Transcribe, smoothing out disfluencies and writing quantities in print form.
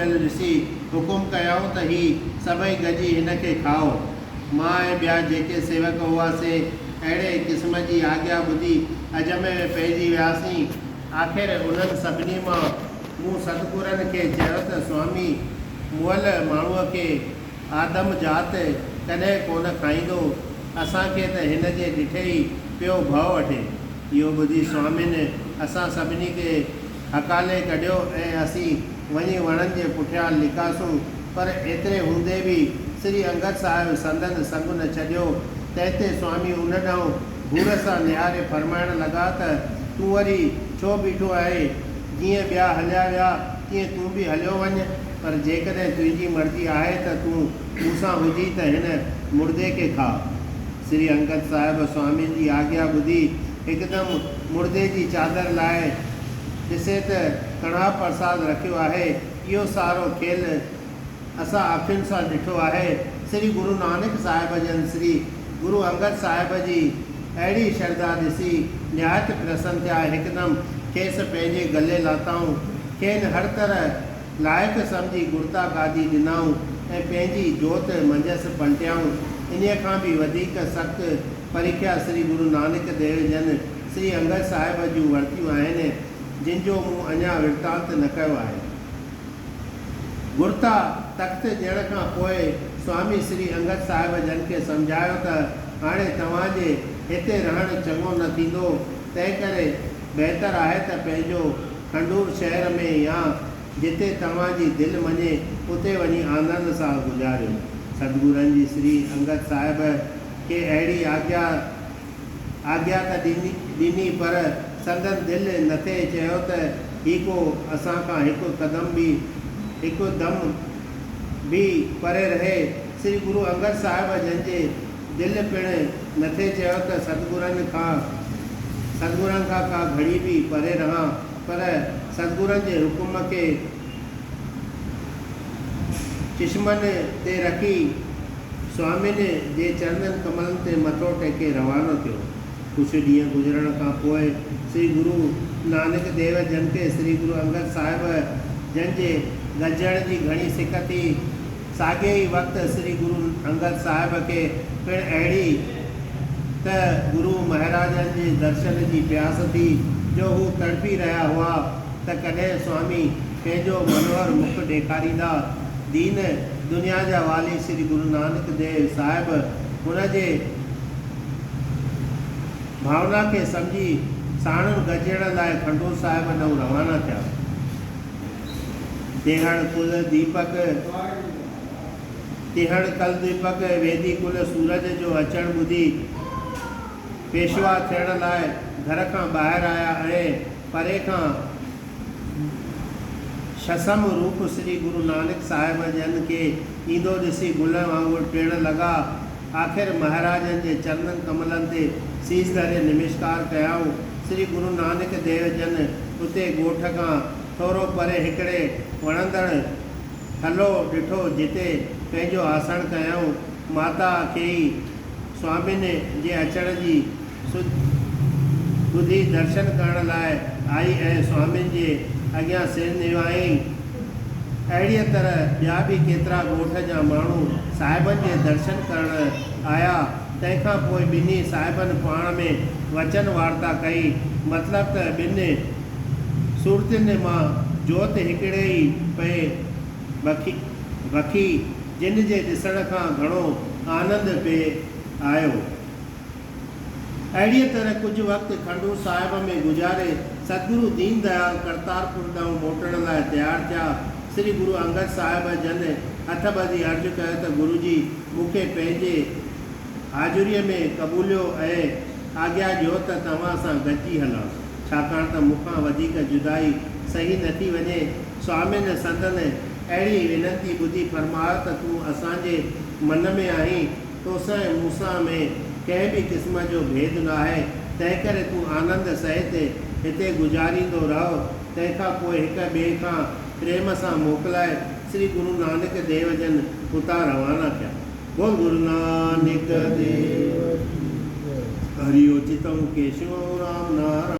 پيل ڏسي حڪم ڪيائون ته هي سڀئي گڏجي هن کي کائو. مان ۽ ٻيا جيڪي سيوڪ هئا سي اهڙي قسم جي آگيا ٻڌي اجمي ۾ پئجي وياسين. آخر انهن سڀني مان مون ستگرن کي چيو ته سوامي مئل ماڻهوء کي آدم ذات ڪڏهن ڪونه کائيندو، اسان کي ته هن جي ڏٺي ئي پيو ڀؤ وٺي. اهو ٻڌي سوامين اسان سڀني کي هڪالي ڪڍيو ۽ اسين وڃي وڻن جي پٺيان لڪاسون، پر ايتري هوندي به سري انگد صاحب سندن سنگ نه ڇڏيو. تنهن تي سوامي ان ڏانهن گهور سان نهاري فرمائڻ لڳا ته تون وري ڇو بيٺو آهين؟ جيئن ٻيا هليا ويا، تيئن تون به هليو وڃ، پر جيڪڏهن تنهنجي مرضي آهي ته تون مون سان هجين ته هن مڙدي کي کاء. سري انگد صاحب سوامين جي آگيا ٻڌي هڪدم مڙدي جي چادر لاهي ڏسي ته ڪڻاهه پرساد رکيو آهي. اهو سارو کيل اسان اکين سان ڏٺو آهي. سري گرو نانڪ صاحب جن سري گرو انگد صاحب جي اهڙي شرڌا ڏسي نهايت پرسن ٿيا ۽ هڪدم کيس پنهنجي گلي لاتائون. کين هر طرح لائق سمجهي گرتا گادي ڏنائون ۽ پنهنجي جوت منجهس پلٽيائون. انهيء کان به وڌيڪ سخت پريکيا سري گرو نانڪ ديو جن سري انگد صاحب جون ورتيون آهن، جن جو مون اڃا ورتانت نه ڪيو آهي. گرتا تخت ڏيڻ کان پوء سوامي سري انگد صاحب جن کي سمجهايو ته هاڻي توهان جي هتي رهڻ چڱو نه ٿيندو، تنهنڪري بهتر آهي ته پنهنجو کنڊور شهر ۾ يا جتي توهان جي دل مڃي اتي وڃي آنند سان گذاريو. ستگرن جي سري انگد صاحب کي اهڙي آگيا آگيا ته ڏني پر سندن دل نٿي چيو ته هي ڪو اسان کان هڪ قدم به هڪ دم به پري رهي. سري گرو انگد صاحب جن جي دل پڻ نٿي چيو ته ستگرن کان ستگرن کان ڪا گهڙي به پري رهان، پر ستگرن جي حڪم کي چشمن تي رکي سوامين جي چرنن ڪملن تي مٿو ٽيڪي روانو ٿيو. ڪجهه ڏينهن گذرڻ کان پوء سري گرو نانڪ ديو جن کي سري گرو انگد صاحب جن جي گڏجڻ جي گهڻي سڪ ٿي. ساڳئي ئي وقت سري گرو انگد صاحب کي پڻ اهڙي ته گرو مهاراجن جي درشن جي پياس ٿي جو هو تڙپي رهيا هئا ته ڪڏهن سوامي پنهنجو منوهر مک ڏيکاريندا. دين دنيا جا والي سري گرو نانڪ ديو صاحب هن جي ڀاونا کي سمجهي ساڻن گڏجڻ لاء کنڊور صاحب ڏانهن روانا ٿيا. تيهڻ ڪل ديپڪ، تيهڻ ڪل ديپڪ ويدي ڪل سورج جو اچڻ ٻڌي پيشوا ٿيڻ لاء گهر کان ٻاهر آيا ۽ پري کان ڇسم روپ سري گرو نانڪ صاحب جن کي ايندو ڏسي گلن وانگر ٽڙڻ لڳا. آخر مهاراجن جي چرنن ڪملن تي سيس ڌري نمشڪار ڪيائون. سري گرو نانڪ ديو جن اتي ڳوٺ کان ٿورو پري هڪڙي وڻندڙ ٿلهو ڏٺو جتي پنهنجو آسڻ ڪيائون. ماتا کي ئي سوامين جي اچڻ جي سڌ ٻڌي درشن ڪرڻ لاء آئي ۽ سوامين جي اڳيان سر نوايائين. اهڙيء طرح ٻيا به ڪيترا ڳوٺ جا ماڻهو صاحبن جي درشن ڪرڻ آيا. تنهن کان پوء ٻنهي صاحبن پاڻ ۾ وچن وارتا ڪئي. مطلب ته ٻن صورتن مان جوت هڪڙي ئي پئي بکي، جن جي ڏسڻ کان گهڻو آنند پئي آيو. اهڙيء طرح ڪجهه وقت کنڊور صاحب ۾ گذاري ستگرو دين ديال ڪرتارپور ڏانهن موٽڻ لاء تيار ٿيا. سري گرو انگد صاحب جن هٿ ٻڌي عرض ڪيو ته گروجي مون کي پنهنجي حاضريء ۾ قبوليو ۽ آگيا ڏيو ته توهان سان گڏجي هلان، ڇاڪاڻ ته مون کان وڌيڪ جدائي سهي نٿي وڃي. سوامين سندن اهڙي وينتي ٻڌي فرمايو ته تون اسان جي من ۾ آهين، توسان ۽ مون سان ۾ ڪنهن به قسم جو ڀيد ناهي، تنهنڪري تون آنند سهت هتي گذاريندو رهه. تنهن کان پوء هڪ ٻئي کان پريم سان موڪلائي سري گرو نانڪ ديو جن اتان روانا ٿيا. بول گرو نانڪ ديو ڪي جي. هري اوچتم ڪيشو رام نارائڻ.